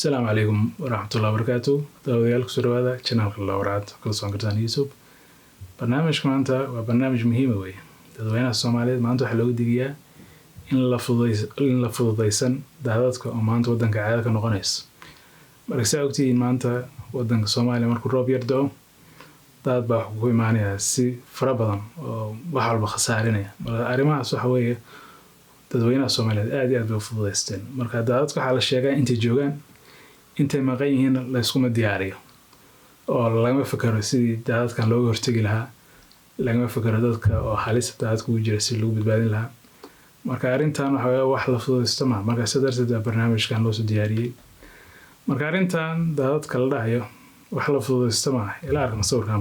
Asalaamu calaykum waraxmatullahi wabarakaatu. Daawadayaal, kusoo dhawaada channelka Lawraad, kala socon kartaan YouTube. Barnaamijka maanta waa barnaamij muhiima wey. Dadweynaha Soomaaliyeed maanta waxaa looga digayaa in la fududaysan daadadka oo maanta wadanka caada ka noqonayso. Marka saa ogtihiin, maanta wadanka Soomaaliya markuu roob yar da'o, daad baa wuxuu ku imaanayaa si fara badan oo wax walba khasaarinaya. Marka arrimahaas waxa weeye dadweynaha Soomaaliyeed aad iyo aad bay u fududaysteen. Marka daadadka waxaa la sheegaa intay joogaan, intay maqan yihiin layskuma diyaariyo oo lagama fikero sidii daadadkan looga hortegi lahaa, lagama fikero dadka oo halista daadadka ugu jira si lagu badbaadin lahaa. Marka arrintan waxa weeye wax la fududaysto ma. Marka sidaa darteed baa barnaamijkan loosoo diyaariyey. Marka arrintan daadadka la dhahayo wax la fududaysto ma. Ila arka sawirkan.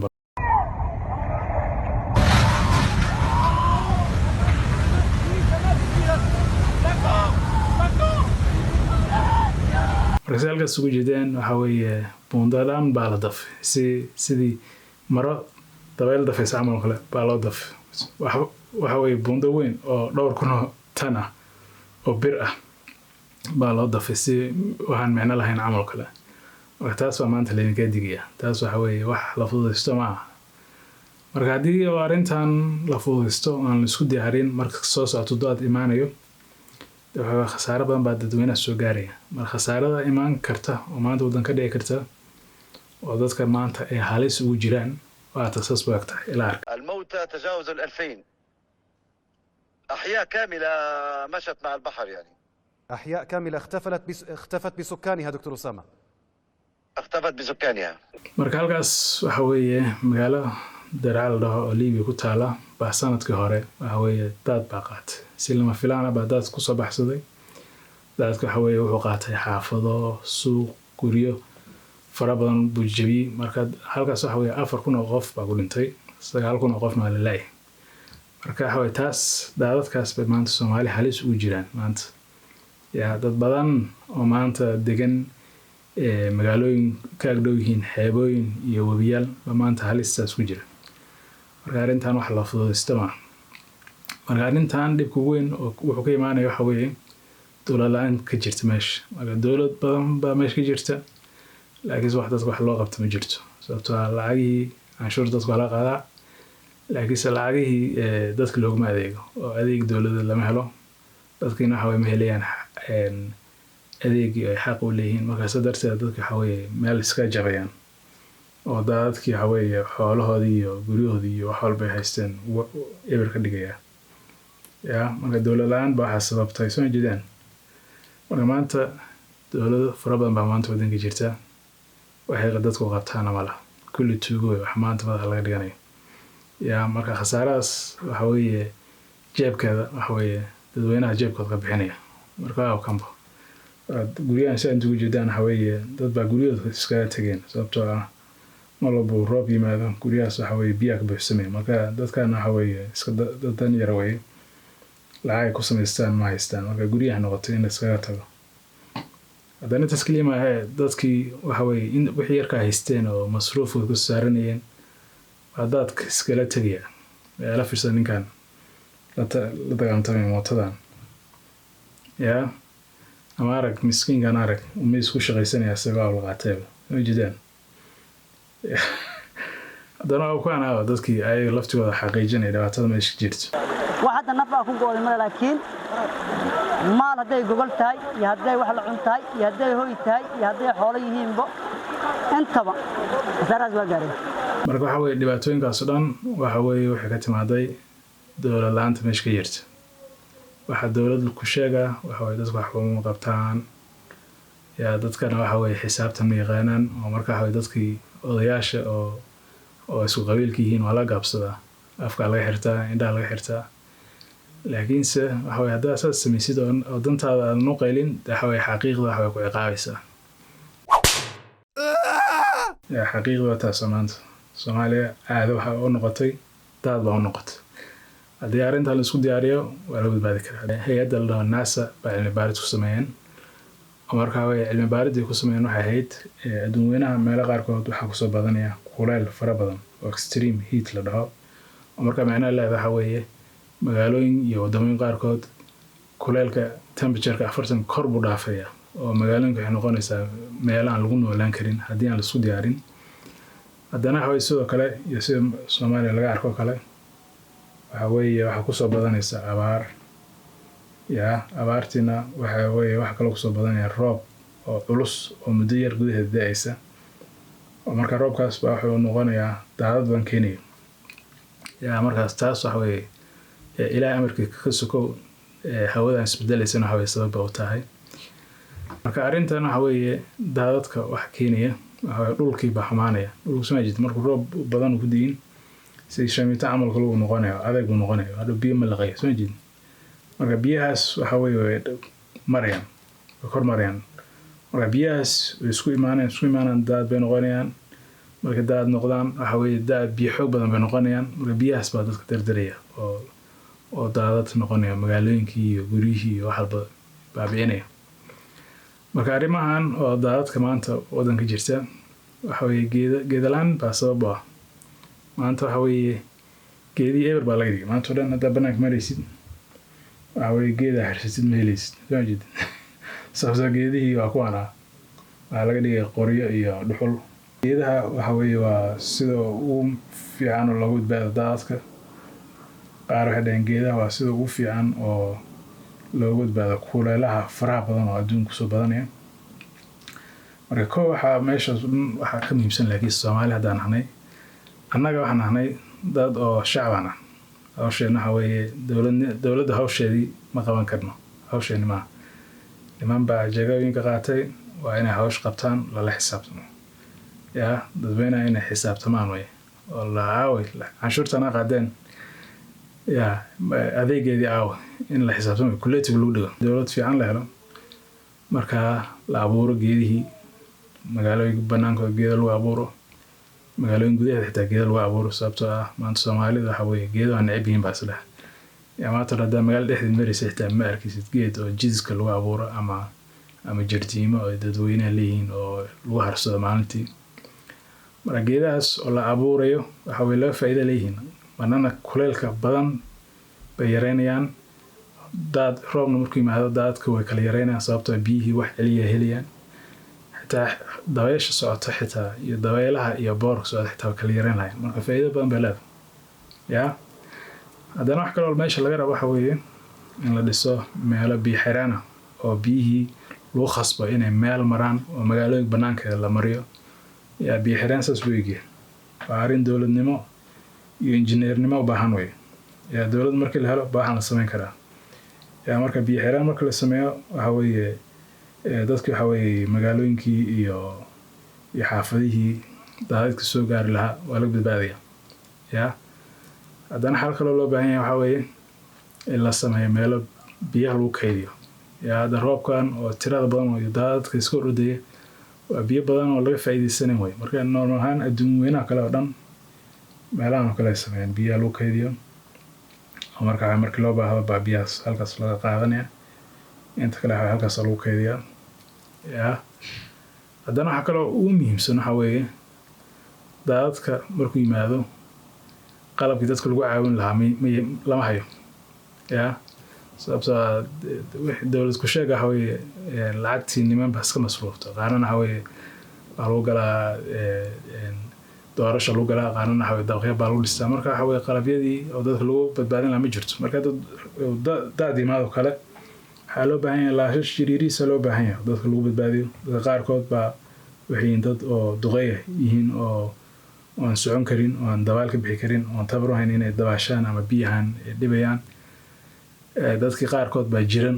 Marka si halkaas ugu jeedeen, waxa weeye buundo dhan baa la dafay, si sidii maro dabeyl dafaysa camal oo kale baa loo dafay. Waxa weeye buundo weyn oo dhowr kun oo tan ah oo bir ah baa loo dafay si waxaan micno lahayn camal oo kale. Marka taas baa maanta laydinka digaya. Taas waxa weeye wax la fududaysto ma aha. Marka haddii oo arrintan la fududaysto oo aan la isku diyaarin, marka soo socoto daad imaanayo, waxa khasaaro badan baa dadweynaha soo gaaraya. Marka khasaarada imaan karta oo maanta waddan ka dhici karta oo dadka maanta ay halis ugu jiraan waa tasaas bu eg tahay. Ila arka. الموتى تجاوزوا الألفين، أحياء كاملة مشت مع البحر يعني. أحياء كاملة اختفت بسكانها دكتور أسامة. اختفت بسكانها. Marka halkaas waxa weeye magaalo Darca la dhaho oo Libiya ku taala baa sanadkii hore waxa weeye daad baa qaatay. Si lama filaana baa daad kusoo baxsaday. Daadka waxa weeye wuxuu qaatay xaafado, suuq, guryo fara badan buu jebiyey. Marka halkaas waxa weeye 4,000 oo qof baa ku dhintay, 9,000 oo qofna waa la laayay. Marka waxa weye taas daadadkaas bay maanta Soomaali halis ugu jiraan maanta. Yaa dad badan oo maanta degan magaalooyin ka agdhow yihiin xeebooyin iyo webiyaal baa maanta halistaas ku jira. Marka arrintan wax la fududaysta maaha. Marka arrintan dhibka weyn oo wuxuu ka imaanaya waxa weeye dowlad la-aan ka jirta meesha. Marka dowlad badan baa meesha ka jirta, laakiinse wax dadka wax loo qabto ma jirto, sababtoo ah lacagihii canshuur dadka waa la qaadaa, laakiinse lacagihii dadka looguma adeego oo adeeg dowladeed lama helo. Dadkiina waxa weye ma helayaan adeegii ay xaq u leeyihiin. Marka saa darteed dadka waxa weeye meel iska jabayaan oo daadadkii waxa weeye xoolahoodii iyo guryahoodii iyo wax walba ay haysteen eber ka dhigaya. Ya marka dowlad la-aan baa waxaa sababtay soo jeedaan. Marka maanta dowlado fara badan baa maanta wadanka jirta, waxay dadku qabtaana ma laha, kulli tuugo wey wax maanta madaxa laga dhiganayo. Ya marka khasaaradaas waxa weeye jeebkeeda waxa weeye dadweynaha jeebkooda ka bixinaya. Marka waa kanba guryahan si aad ugu jeedaan, waxa weeye dad baa guryahooda iskaga tageen, sababtoo ah mar walba uu roob yimaado guryahaas waxa weeye biyaha ka buuxsamaya. Marka dadkan waxa weeye iska dad dan yara weye, lacag ay ku samaystaan ma haystaan. Marka guryaha noqotay in la iskaga tago. Haddana intaas keliya maahe, dadkii waxa weeye in wixii yarkaa haysteen oo masruufkooda ku saaranayeen waa daadka iskala tegaya. La fiirsan ninkan la dagaalamtamay mootadan, yaa ama arag miskiinkan, arag umiis ku shaqaysanaya isagoo la qaatayba ma jeedaan. Haddana waa ku anaaba dadkii ayaga laftigooda xaqiijinaya dhibaatada meesha jirto. Wax hadda naf baa ku go'day male, laakiin maal hadday gogol tahay iyo hadday wax la cun tahay iyo hadday hoy tahay iyo hadday xoolo yihiinba, intaba khasaarahaas waa gaareen. Marka waxa weye dhibaatooyinkaas oo dhan waxa weeye waxay ka timaaday dowlad la-aanta meesha ka jirta. Waxaa dowlad ku sheegaa waxa weye dadku waxba ma qabtaan. Yaa dadkana waxa weye xisaabtan ma yaqaanaan oo marka waxa weye dadkii odayaasha oo isku qabiilka yihiin waa la gaabsadaa, afkaa laga xirtaa, indhaha laga xirtaa. Laakiinse waxa weye haddaa saas samaysid oo dantaada aadan u qaylin, waxa weye xaqiiqda waxa way ku ciqaabaysaa. Yaa xaqiiqda waa taas. Maanta Soomaaliya caado waxa u noqotay daad baa u noqotay. Haddii arrintan la isku diyaariyo waa lagu badbaadi karaa. Hay-adda la dhaho NASA baa cilmi baarid ku sameeyeen oo markaa way cilmi baaridii ku sameeyeen waxay ahayd adduun weynaha meelo qaarkood waxaa kusoo badanaya kuleyl fara badan oo extreme heat la dhaho, oo markaa macnaha leeda waxa weeye magaalooyin iyo waddamooyin qaarkood kuleylka temperatureka 40 kor buu dhaafaya. Oo magaalooyinka waxay noqonaysaa meel aan lagu noolaan karin haddii aan laisku diyaarin. Haddana waxa weye, sidoo kale iyo sida Soomaaliya laga arko kale, waxa weeye waxaa kusoo badanaysa abaar. Ya, abaartiina waxa weeye waxa kaloo kusoo badanaya roob oo culus oo muddo yar gudaheed da-aysa, oo marka roobkaas baa wuxuu noqonayaa daadad badan keenaya. Ya, markaas taas waxa weeye, Ilaahay amarkii ka sokow, hawadan isbedelaysana waxa weye sabab ba u tahay. Marka arrintan waxa weeye daadadka waxa keenaya waxa weye dhulkii baa xumaanaya. Dhulku sma jirto markuu roob badan ku diin, si shamiito camal kale uu noqonayo, adeeg uu noqonayo, hadhow biyo ma laqaya, soo jeed. Marka biyahaas waxa weeye way marayaan, way kor marayaan. Marka biyahaas way isku imaanayaan, isku imaanayaan, daad bay noqonayaan. Marka daad noqdaan, waxa weeye daad biyo xoog badan bay noqonayaan. Marka biyahaas baa dadka dardaraya oo daadad noqonaya, magaalooyinkii iyo guryihii iyo wax walba baabi'inaya. Marka arrimahan oo daadadka maanta waddanka jirta, waxa weeye geeda laan baa sabab u ah. Maanta waxa weeye geedihii eber baa laga dhigay. Maanta o dhan haddaa banaanka maraysid, waxa weeye geedaa harsatid ma helaysid, soo jeed, sababtoo geedihii waa kuwan ah, waxaa laga dhigay qoryo iyo dhuxul. Geedaha waxa weeye waa sida ugu fiican oo loogu badbaado daadadka. Qaar waxay dhaheen geedaha waa sida ugu fiican oo loogu badbaado kuleelaha faraha badan oo adduunka kusoo badanaya. Marka ko waxaa meeshaas dhan waxaa ka muhiimsan, laakiin Soomaali haddaan nahnay, annaga waxaan nahnay dad oo shacbaan ah. Hawsheena waxa weeye dowladda hawsheedii ma qaban karno, hawsheeni maaha. Niman baa jagooyinka qaatay, waa inay hawsh qabtaan, lala xisaabtamo. Yaa dadweynaha inay xisaabtamaan wey oo la aaway canshuurtana qaadeen, ya adeegeedii aawa, in la xisaabtamo, kuleetiga lagu dhigo, dowlad fiican la helo. Marka la abuuro geedihii, magaalooyinka banaankooda geeda lagu abuuro, magaalooyin gudaheeda xitaa geeda lagu abuuro, sababtoo ah maanta Soomaalida waxa weeye geeda waa neceb yihiin baa isdhex. Ya, maanta haddaa magaalo dhexdeed maraysa, xitaa ma arkaysid geed oo jidiska lagu abuuro ama jardiimo oo dadweynaha leeyihiin oo lagu harsado maalintii. Marka geedahaas oo la abuurayo waxa weye laba faa'iido leeyihiin. Marnana kuleylka badan bay yareynayaan, daad roobna markuu yimaado daadadka way kala yareynayaan, sababtoo ah biyihii wax celiya helayaan. Xitaa dabeysha socota xitaa iyo dabeylaha iyo boorka socota xitaa way kala yareyn lahayn. Marka faa'iido badan bay leedahay. Ya, haddana wax kaloo meesha laga rabo waxa weeye in la dhiso meelo biyo xireen ah oo biyihii lagu khasbo inay meel maraan oo magaalooyinka banaankeeda la mariyo. Yaa, biyo xireen saas buu egyahay. Waa arrin dowladnimo iyo injineernimo u baahan wey. Yaa, dowlad markii la helo baa waxaan la samayn karaa. Yaa, marka biyo xireen marka la sameeyo, waxa weeye dadki waxa weeye magaalooyinkii iyo xaafadihii daadadka soo gaari lahaa waa laga badbaadaya. Ya, haddana xal kaloo loo baahan yahay waxaa weeye in la sameeyo meelo biyaha lagu kaydiyo. Yaa, hadda roobkan oo tirada badan oo daadadka iska ordaya waa biyo badan oo laga faa'iidaysanin wey. Marka normal ahaan adduun weynaha kale oo dhan meelahan oo kale ay sameeyaan biyaha lagu kaydiyo, oo marka markii loo baahdo baa biyahaas halkaas laga qaadanaya, inta kale waxaa halkaas lagu kaydiyaa. Ya, haddana waxaa kaloo ugu muhiimsan waxaa weeye daadadka markuu yimaado qalabkii dadka lagu caawin lahaa lama hayo. Ya, sababtoo ah wixii dowlad ku sheega waxa weeye lacagtii niman baa iska masruufta. Qaarna waxa weeye waxaa lagu galaa doorasha lagu galaa, qaarna waxa weye dabaqyo baa lagu dhistaa. Marka waxa weye qalabyadii oo dadka lagu badbaadin lahaa ma jirto. Marka dad daad yimaado kale, waxaa loo baahan yahay laashash jiriiriisa loo baahan yahay dadka lagu badbaadiyo. Dadka qaarkood baa waxay yihiin dad oo duqeya yihiin oo aan socon karin, oo aan dabaal ka bixi karin, oon tabar u hayn inay dabaashaan ama biyahan ay dhibayaan. Dadkii qaarkood baa jiran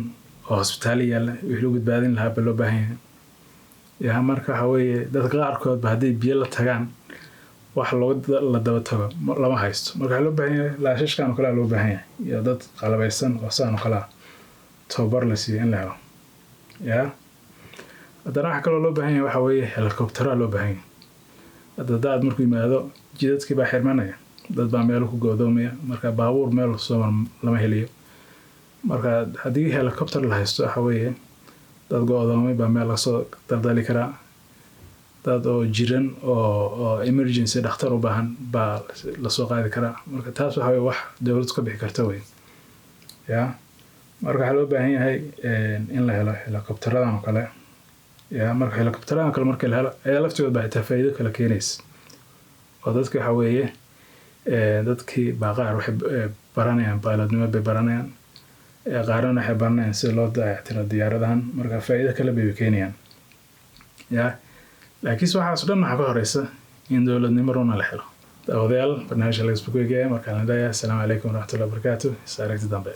oo hosbitaalo yaalla, wixii lagu badbaadin lahaa baa loo baahan yahay. Ya, marka waxa weeye dadka qaarkood ba hadday biyo la tagaan, wax looga la daba tago lama haysto. Marka waxaa loo baahan yahay laashashkan oo kale loo baahan yahay iyo dad qalabaysan oo saan oo kale ah tababar la siiyo in la helo. Ya, haddana waxa kaloo loo baahan yahay waxa weeye helicoptera loo baahan yahay. Hadda daad markuu yimaado, jidadkii baa xirmanaya, dad baa meelo ku go'doomaya, marka baabuur meel soo mar lama heliyo. Marka haddii helicopter la haysto, waxa weeye dad go'doomay baa meel lasoo daldali karaa, dad oo jiran oo emergency dhakhtar u baahan baa lasoo qaadi karaa. Marka taas waxa weye wax dowladdu ka bixi karta wey. Ya, marka waxaa loo baahan yahay in la helo helicopteradan oo kale. Ya, marka helicopteradan kale marka la helo ayaa laftigood baa xitaa faa'iido kale keenaysa, oo dadki waxa weeye dadkii baa qaar waxay baranayaan pilotnimo bay baranayaan, qaarna waxay baranayaan sida loo dayactiro diyaaradahan. Marka faa'iido kale bay keenayaan. Ya, laakiinse waxaas dhan waxaa ka horeysa in dowladnimo runa la helo. Daawadayaal, barnaamijka lagasba ku eegaya markaan la leeyahay asalaamu calaykum waraxmatullahi wabarakaatu. Is aragti dambe.